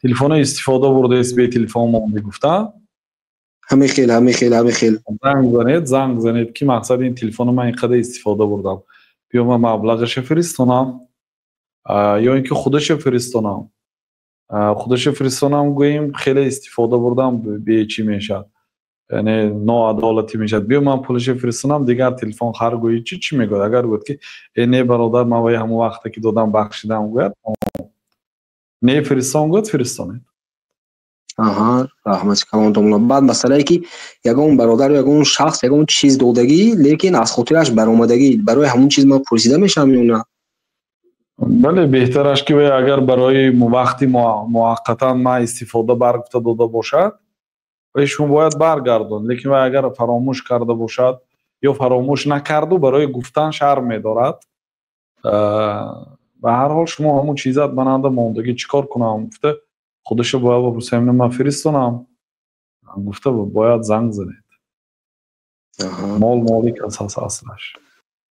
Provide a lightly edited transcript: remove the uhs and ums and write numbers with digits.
Телефона истифода бурдаест, бе телефон монди гуфта. Ҳамин хел, ҳамин хел, ҳамин хел. Занг занед, занг занед, ки мақсади ин телефоно ман ин қадар истифода бурдам, биё ман маблағаша фиристонам ё ин ки худаша фиристонам. Худаша фиристонам, гӯем, хеле истифода бурдам, бечӣ мешавад, яъне ноадолатӣ мешавад. Биё ман пулаша фиристонам, дигар телефон хар, гӯӣ, чӣ чӣ мегӯяд? Агар гӯяд, ки э, не, бародар, ман ваи ҳамон вақте ки додам, бахшидам, гӯяд, не, фиристон, гӯяд, фиристонед. Аҳа, раҳмати калон, домулло. Баъд масъалае, ки ягон бародару ягон шахс ягон чиз додагӣ, лекин аз хотираш баромадагӣ, барои ҳамон чиз ман пурсида мешавам ё на? Бале, беҳтараш ки вай агар барои вақти муваққатан ман истифода бар гуфта дода бошад, вай шумо бояд баргардон. Лекин вай агар фаромӯш карда бошад ё фаромӯш накарду барои гуфтан шарм медорад, ба ҳар ҳол шумо ҳамон чизат мананда мондагӣ, чӣ кор кунам гуфта, худаша бояд бипурсем, ман фиристонам гуфта бояд занг занед. Мол моли кас аст аслаш.